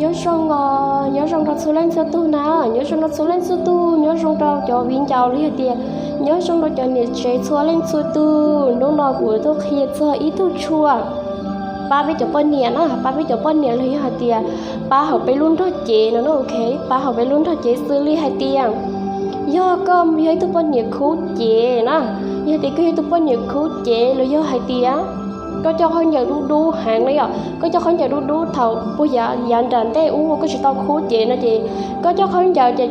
Nyob zoo os, nyob zoo rau txhua leej txhua tug na, nyob zoo rau txhua leej txhua tug, nyob zoo rau cov viv ncaus los yog tias nyob zoo rau cov niam tsev txhua leej txhua tug. Hnub no kuv tuaj qhia txog ib tug tshuaj pab peb cov poj niam na, pab peb cov poj niam los yog hais tias pab hauv peb lub nrog cev no, ok, pab hauv peb lub nrog cev xws li hais tias yog koj yog ib tug poj niam khub cev na, yog tias koj yog ib tug poj niam khub cev los yog hais tias koj coj khaub ncaws dub dub heev na yom, koj coj khaub ncaws dub dub thaum puag yav yav nram ntej ub koj tsis tau khub cev no ces koj coj khaub ncaws ces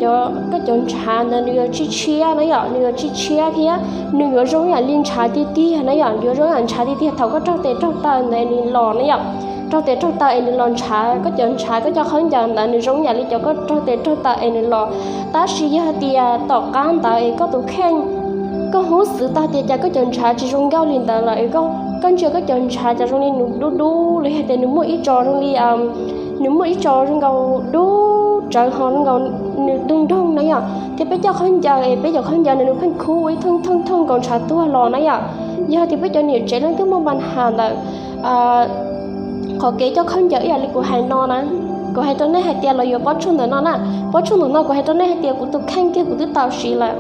koj cov ntshav ntawd nws yuav tshiab tshiab na yom, nws yuav tshiab tshiab thiab nws yuav zoo yam li ntshav tiag tiag na yom, yuav zoo yam ntshav tiag tiag thaum koj raug tes raug taw ntawd nws los na yom, raug tes raug taw es nws los ntshav, koj cov ntshav koj coj khaub ncaws ntawd nws zoo yam li cov koj raug tes raug taw es nws los. Tab sis yog hais tias tom qab ntawd es koj tus kheej, koj hnub xwb tag tias cas koj cov ntshav tsis zoo nkauj li ntawd lawm, koj ntsia koj cov ntshav cas zoo li nws dub dub los yog tias nws muaj ib tso zoo li nws muaj ib tso zoo nkaus dub tsawv ho zoo nkaus nws dub nroog na yom, thiab peb coj khaub ncaws es peb cov khaub ncaws nws pheej khub ib thooj thooj thooj nkaus ntshav tuag los na yom. Yog tias peb cov niam tsev leej twg muaj npa nham ntawm qhov kev coj khaub ncaws ib yam li kuv hais no na, kuv hais rau nej hais tias los yuav pob tshuaj ntawm no na. Pob tshuaj ntawm no kuv hais rau nej hais tias kuv tus kheej kiag kuv twb tau siv lawm.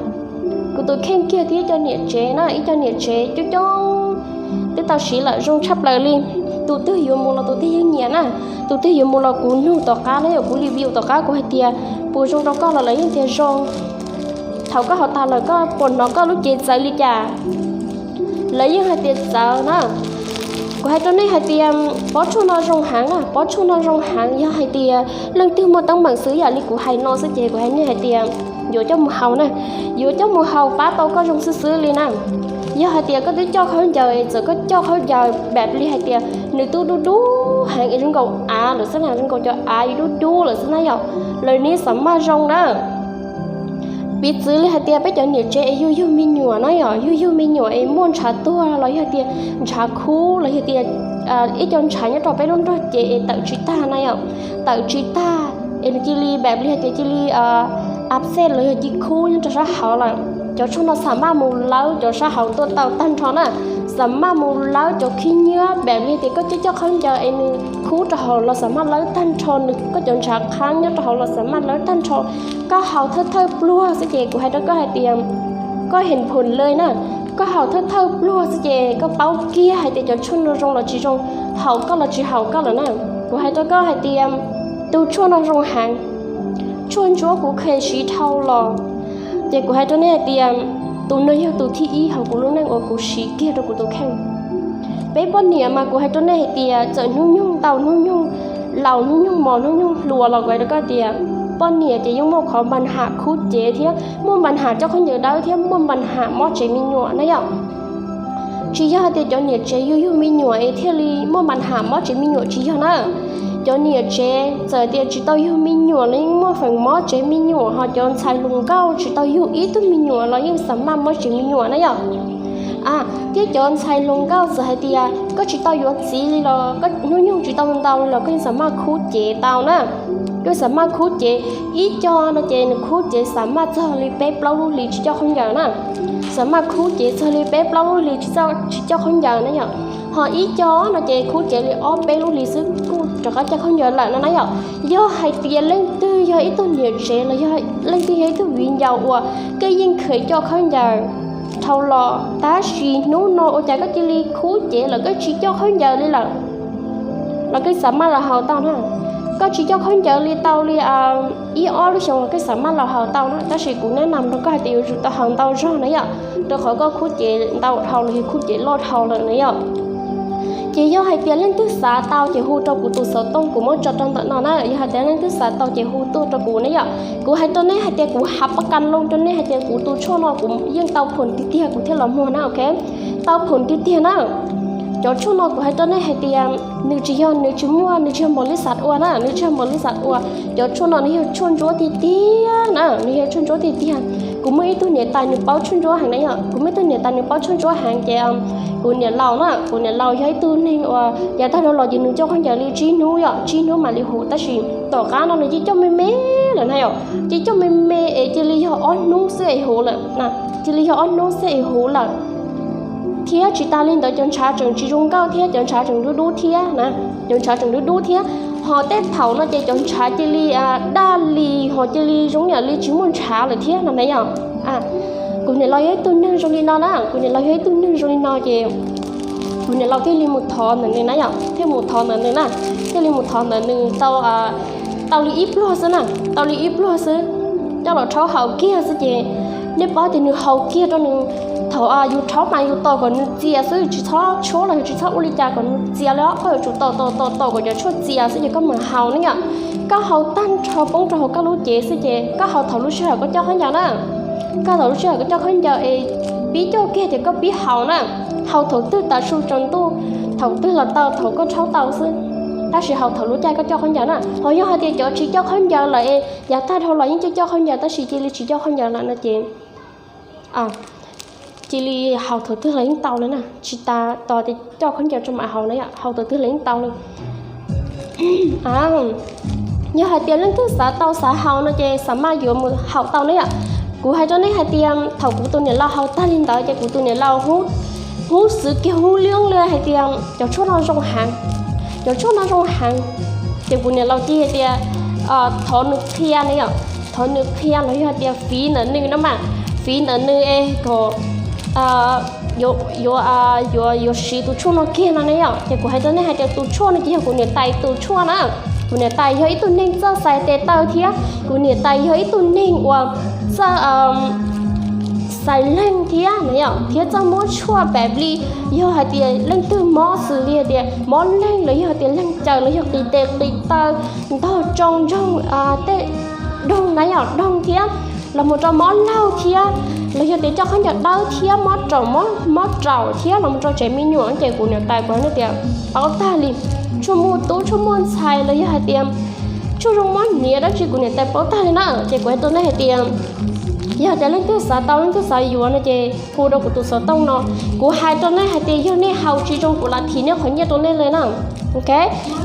Kuv tus kheej kiag thiab ib co niam tsev na, ib co niam tsev coob coob twb tau siv lawm zoo tshaj plaws li. Tus twg yuav mus los tus twg yeej nyiam na, tus twg yuav mus los kuv nug tom qab na yom, kuv review tom qab kuv hais tias puas zoo rau koj los lawv yeej tias zoo. Thaum koj haus tas lawm koj puas hnov koj lub cev txawv li cas? Lawv yeej hais tias txawv na. Kuv hais rau nej hais tias pob tshuaj no zoo heev na, pob tshuaj no zoo heev, yog hais tias leej twg muaj teeb meem xwb yam li kuv hais no xwb ces kuv hais nej hais tias yuav coj mus haus na, yuav coj mus haus pab tau koj zoo xwb xwb li na. Yog hais tias koj twb coj khaub ncaws, txawm koj coj khaub ncaws npaum li hais tias nws twb dub dub heev es zoo nkaus av lawm xwb na, zoo nkaus cov av dub dub lawm xwb na yom, lawv nws xam maj zoo na. Piv txwv li hais tias peb cov niam tsev es yug yug me nyuam na yom, yug yug me nyuam es muaj ntshav tuag los yog tias ntshav khub los yog tias ib co ntshav nyob rau peb lub nrog cev es tawm tsis tag na yom, tawm tsis tag es nws cia li npaum li hais tias cia li abscess los yog cia li khub nyob rau sab hauv lawm. Cov tshuaj no xam maj mus lawb cov sab hauv tuaj tau tag nrho na, xam maj mus lawb cov khib nyiab npaum li tias koj coj coj khaub ncaws es nws khub rau hauv los xam maj lawb tag nrho, nws koj cov ntshav khab nyob rau hauv los xam maj lawb tag nrho. Koj haus thawj thawj pluag xwb ces kuv hais rau koj hais tias koj heev phoom li na, koj haus thawj thawj pluag xwb ces koj paub kiag hais tias cov tshuaj no zoo los tsis zoo, haum koj los tsis haum koj lawm na. Kuv hais rau koj hais tias tus tshuaj no zoo heev, tshuaj ntsuab kuv kheev siv dhau los, ces kuv hais rau nej hais tias tus no yog tus thib ib hauv kuv lub neej uas kuv siv kiag rau kuv tus kheej. Peb poj niam mas kuv hais rau nej hais tias txawm hnub nyoog ntau hnub nyoog laus hnub nyoog mos hnub nyoog hluas los kuv hais rau koj tias poj niam ces yeej muaj qhov npa nham khub cev thiab muaj npa nham coj khaub ncaws dawb thiab muaj npa nham mob tsev me nyuam na yom. Tsis yog hais tias cov niam tsev yug yug me nyuam es thiaj li muaj npa nham mob tsev me nyuam, tsis yog na. Cov niam tsev txawm tias tsis tau yug me nyuam los yeej muaj feem mob tsev me nyuam, ho cov ntxhais hluas nkauj tsis tau yug ib tug me nyuam los yeej xam maj mob tsev me nyuam na yom. Thiab cov ntxhais hluas nkauj txawm hais tias koj tsis tau yuav txiv li los, hnub nyoog tsis tau ntau li los koj yeej xam maj khub cev tau na. Koj xam maj khub cev, ib co no ces nws khub cev xam maj txog li peb plaub lub hlis tsis coj khaub ncaws na. Xam maj khub cev txog li peb plaub lub hlis tsis coj khaub ncaws na yom. Ho ib co no ces khub cev li ob peb lub hlis xwb kuj rov qab coj khaub ncaws lawm no na yom. Yog hais tias leej twg yog ib tug niam tsev los yog leej twg yog ib tug viv ncaus uas koj yeej kheev coj khaub ncaws dhau los tab sis hnub no ua cas koj cia li khub cev lawm koj tsis coj khaub ncaws li lawm los koj xam maj los haus tau na. Koj tsis coj khaub ncaws li tau li ib ob lub xyoo los koj xam maj los haus tau na, tab sis kuv neb nam rau koj hais tias yuav tsum tau haus ntau zog na yom, rau qhov koj khub cev ntau dhau los yog khub cev loj dhau lawm na yom. Ces yog hais tias leej twg xav tau ces hu rau kuv tus xov tooj kuv muab tso rau ntawm no na, yog hais tias leej twg xav tau ces hu tuaj rau kuv na yom. Kuv hais rau nej hais tias kuv hav pab kas loo rau nej hais tias kuv tus tshuaj no kuv yeej tau phoom tiag tiag kuv thiaj los muag na, ok. Tau phoom tiag tiag na. Cov tshuaj no kuv hais rau nej hais tias nws tsis yog, nws tsis muaj, nws tsis yog npaum li xav ua na, nws tsis yog npaum li xav ua. Cov tshuaj no nws yog tshuaj ntsuab tiag tiag na, nws yog tshuaj ntsuab tiag tiag. Kuv muaj ib tug niam tais nws paub tshuaj ntsuab heev na yom, kuv muaj ib tug niam tais nws paub tshuaj ntsuab heev ces kuv niam laus na, kuv niam laus yog ib tug neeg uas yav tag los ces nws coj khaub ncaws li tsib hnub yom, tsib hnub mam li huv, tab sis tom qab no nws cia li coj me me lawm na yom, cia li coj me me es cia li yog ob hnub xwb es huv lawm, cia li yog ob hnub xwb es huv lawm. Thiab tsis tas li ntawd cov ntshav tseem tsis zoo nkauj thiab, cov ntshav tseem dub dub thiab na, cov ntshav tseem dub dub thiab. Ho tej thaum no ces cov ntshav cia li daj li ho cia li zoo niam li tsis muaj ntshav lawm thiab no na yom. Kuv niam laus yog ib tug neeg zoo li no na, kuv niam laus yog ib tug neeg zoo li no ces kuv niam laus thiaj li mus thov ntawm nws na yom, thiaj mus thov ntawm nws na, thiaj li mus thov ntawm nws tau tau li ib pluag xwb na, tau li ib pluag xwb, coj los rhaub haus kiag xwb ces nej paub tias nws haus kiag rau nws. Thaum yus rhaub mas yus tos kom nws txias xwb, tsis txhob tshuab los yog tsis txhob ua li cas, kom nws txias li os. Koj yuav tsum tos tos tos tos kom cov tshuaj txias xwb ces koj mam haus ne yom. Koj haus tag nrho poob rau hauv koj lub cev xwb ces koj haus thaum lub sij hawm koj coj khaub ncaws na. Koj thaum lub sij hawm koj coj khaub ncaws es pib coj kiag ces koj pib haus na. Haus thaum twg tav su tsaus ntuj, thaum twg los tau, thaum koj rhaub tau xwb, tab sis haus thaum lub caij koj coj khaub ncaws na. Ho yog hais tias cov tsis coj khaub ncaws lawm es yav tag dhau los yeej coj coj khaub ncaws tab sis cia li tsis coj khaub ncaws lawm no ces cia li haus thaum twg los yeej tau li na, tsis tas tos tias coj khaub ncaws rau mam haus na yom, haus thaum twg los yeej tau li. Yog hais tias leej twg xav tau xav haus no ces xav maj yuav mus haus tau na yom. Kuv hais rau nej hais tias thaum kuv tus niam laus haus tag li ntawd ces kuv tus niam laus hub xwv kiag hub liab li hais tias cov tshuaj no zoo heev, cov tshuaj no zoo heev. Ces kuv niam laus cia hais tias thov nws qhia ne yom, thov nws qhia los yog hais tias fiv ntawm nws no mas, fiv ntawm nws es kom yuav, yuav siv tus tshuaj no kiag no ne yom. Ces kuv hais rau nej hais tias tus tshuaj no ces yog kuv niam tais tus tshuaj na. Kuv niam tais yog ib tug neeg txawj xais tes taw thiab kuv niam tais yog ib tug neeg uas txawj xais leeg thiab na yom, thiab txawj muab tshuaj pam li. Yog hais tias leej twg mob xws li hais tias mob leeg los yog hais tias leeg caws los yog qis tes qis taw, ntog tsoo ntsoog tej doog na yom, doog thiab los mus rau mob laug thiab los yog tias coj khaub ncaws dawb thiab mob raum, mob raum thiab los mus rau tsev me nyuam ces kuv niam tais kuv hais tias paub tag li. Tshuaj muaj tub tshuaj muaj ntxhais los yog hais tias tshuaj zoo mob hniav dab tsi kuv niam tais paub tag li na. Ces kuv hais rau nej hais tias yog tias leej twg xav tau leej twg xav yuav no ces hu rau kuv tus xov tooj no. Kuv hais rau nej hais tias yog nej haus tsis zoo kuv lam thim nej qhov nyiaj rau nej li na. Ok,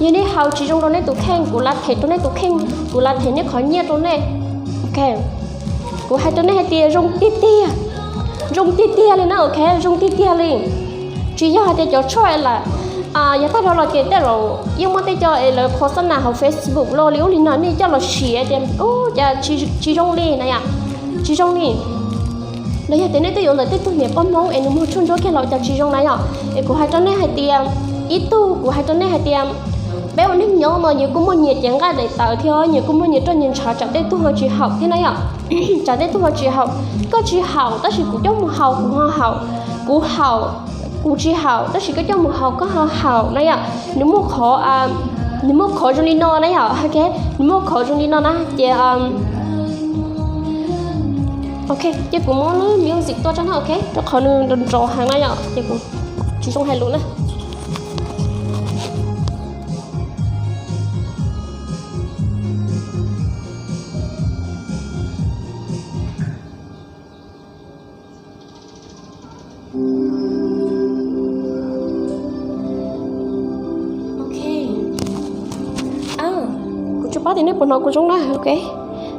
yog nej haus tsis zoo rau nej tus kheej kuv lam them rau nej tus kheej, kuv lam them nej qhov nyiaj rau nej. Ok, kuv hais rau nej hais tias zoo tiag tiag, zoo tiag tiag li na. Ok, zoo tiag tiag li. Tsis yog hais tias cov tshuaj lawm, yav tag dhau los ces tej zaum yeej muaj tej co es lawv qhov xab nas hauv Facebook los li ub li no nej coj los siv tias ub cas tsis zoo li na yom, tsis zoo li. Los yog tias nej twb yuav ntawm tej tug niam poj Hmoob es nws muag tshuaj ntsuab kiag los cas tsis zoo na yom. Es kuv hais rau nej hais tias, ib tug kuv hais rau nej hais tias peb ua neeg nyob mas nyias kuj muaj nyias cev nqaij daim tawv thiab nyias kuj muaj nyias roj nyias ntshav, tsam tej tug ho tsis haum thiab na yom. Tsam tej tug ho tsis haum, koj tsis haum tab sis kuv coj mus haus kuv ho haum, kuv haum, kuv tsis haum tab sis koj coj mus haus koj ho haum na yom. Nws muaj qhov, nws muaj qhov zoo li no na yom, ok, nws muaj qhov zoo li no na ces ok, ces kuv muab lub music tuaj tso na, ok, rau qhov nws nrov nrov heev na yom, ces kuv tsis zoo hais lus na. Ok, kuv tsis paub tias nej puas hnov kuv zoo na, ok,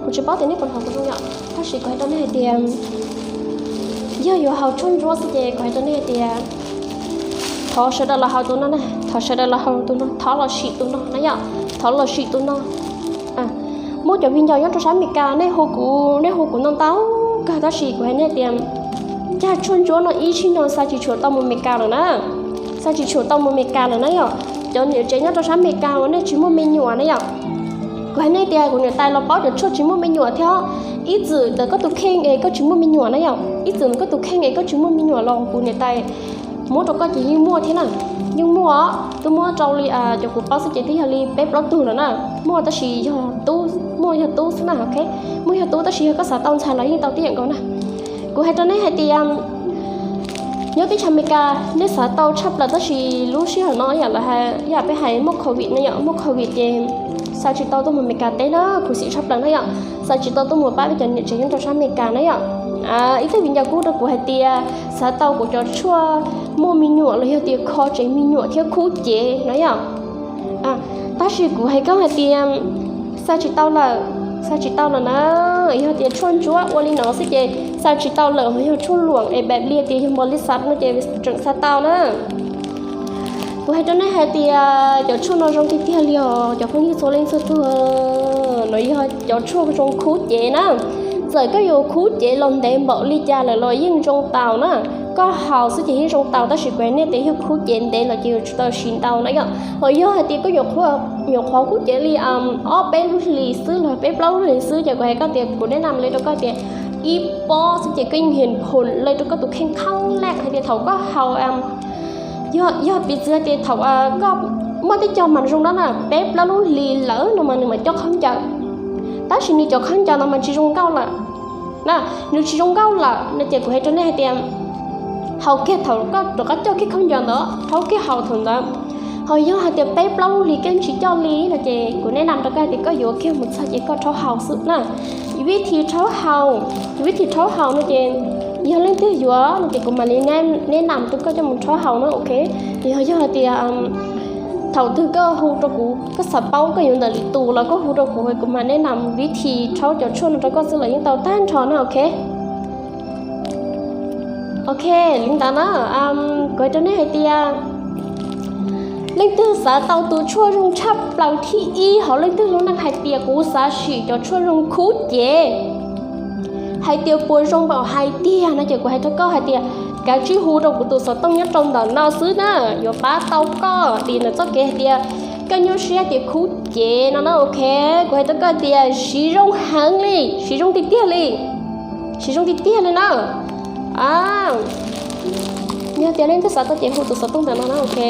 kuv tsis paub tias nej puas hnov kuv zoo yom, tab sis kuv hais rau nej hais tias yog yuav haus tshuaj ntsuab xwb ces kuv hais rau nej hais tias thov sawv daws los haus tus no na, thov sawv daws los haus tus no, thov los sim tus no na yom, thov los sim tus no. Muaj cov viv ncaus nyob rau sab Amelikas nej hu kuv, nej hu kuv ntau ntau kawg tab sis kuv hais nej tias cag tshuaj ntsuab no ib sij no xa tsis tshua tau mus Amelikas lawm na, xa tsis tshua tau mus Amelikas lawm na yom. Cov niam tsev nyob rau sab Amelikas uas nej tsis muaj me nyuam na yom, kuv hais nej tias kuv niam tais los paub cov tshuaj tsis muaj me nyuam thiab. Ib txwm ntawm koj tus kheej es koj tsis muaj me nyuam na yom, ib txwm ntawm koj tus kheej es koj tsis muaj me nyuam los kuv niam tais muab rau koj ces yeej muaj thiab na, yeej muaj os. Twb muab rau li cov kuv paub xwb ces twb yog li peb plaub tug lawm na. Muaj tab sis yog tub, muaj yog tub xwb na, ok, muaj yog tub tab sis yog koj xav tau ntxhais los yeej tau tib yam nkaus na. Kuv hais rau nej hais tias nyob teb chaws Amelikas nej xav tau tshaj plaws tab sis lub sij hawm no yam lawv hais, yam peb hais muaj covid na yom, muaj covid ces xa tsis tau tuaj mus Amelikas teb na, khuv xim tshaj plaws na yom. Xa tsis tau tuaj mus pab peb cov niam tsev nyob rau sab Amelikas na yom. Ib tug viv ncaus kuj rau kuv hais tias xav tau kuv cov tshuaj muaj me nyuam los yog tias kho tsev me nyuam thiab khub cev na yom. Tab sis kuv hais koj hais tias xa tsis tau lawm, xa tsis tau lawm na. Yog tias tshuaj ntsuab ua li no xwb ces xa tsis tau lawm, ho yog tshuaj luam es npaum li tias yog npau li xav no ces tseem xa tau na. Kuv hais rau nej hais tias cov tshuaj no zoo tiag tiag li os cov phooj ywg txhua leej txhua tug, no yog cov tshuaj zoo khub cev na. Txawm koj yuav khub cev los ntev npaum li cas lawm los yeej zoo tau na. Koj haus xwb ces yeej zoo tau, tab sis kuv hais nej tias yog khub cev ntev los ces yuav tsum tau siv ntau na yom. Ho yog hais tias koj nyuam qhuav khub cev li ob peb lub hlis xwb los peb plaub lub hlis xwb ces kuv hais koj tias kuv neb nam le rau koj tias ib pob xwb ces koj yeej hiam phum le rau koj tus kheej kheeb lej hais tias thaum koj haus yog piv txwv tias thaum koj muaj tej cov mas zoo dab na peb plaub lub hlis lawm no mas nws mam coj khaub ncaws, tab sis nws cov khaub ncaws no mas tsis zoo nkauj lawm na. Nws tsis zoo nkauj lawm no ces kuv hais rau nej hais tias haus kiag thaum koj rov qab coj kiag khaub ncaws ntawd, rhaub kiag haus thaum ntawd. Ho yog hais tias peb plaub lub hlis koj tsis coj li no ces kuv neb nam rau koj hais tias koj yuav kiag mus txog ces koj rhaub haus xwb na. Vib thi rhaub haus, vib thi rhaub haus no ces yog leej twg yuav no ces kuv mam li neb nam rau koj coj mus rhaub haus na, ok. Yog yog hais tias thaum twg koj hu rau kuv, koj xav paub koj yuav ntawm lwm tus los koj hu rau kuv, kuv mam neb nam vib thi rhaub cov tshuaj no rau koj xwb los yeej tau tag nrho na, ok. Ok, li ntawd na, kuv hais rau nej hais tias leej twg xav tau tus tshuaj zoo tshaj plaws thib ib hauv leej twg lub neej hais tias kuv xav sim cov tshuaj zoo khub cev, hais tias puas zoo npaum hais tiag no ces kuv hais rau koj hais tias kav tsij hu rau kuv tus xov tooj nyob rau ntawm no xwb na, yuav pab tau koj tim ntawm txoj kev hais tias koj nyuaj siab tias khub cev no na, ok. Kuv hais rau koj tias siv zoo heev li, siv zoo tiag tiag li, siv zoo tiag tiag li na. Yog tias leej twg xav tau ces hu tus xov tooj ntawm no na, ok.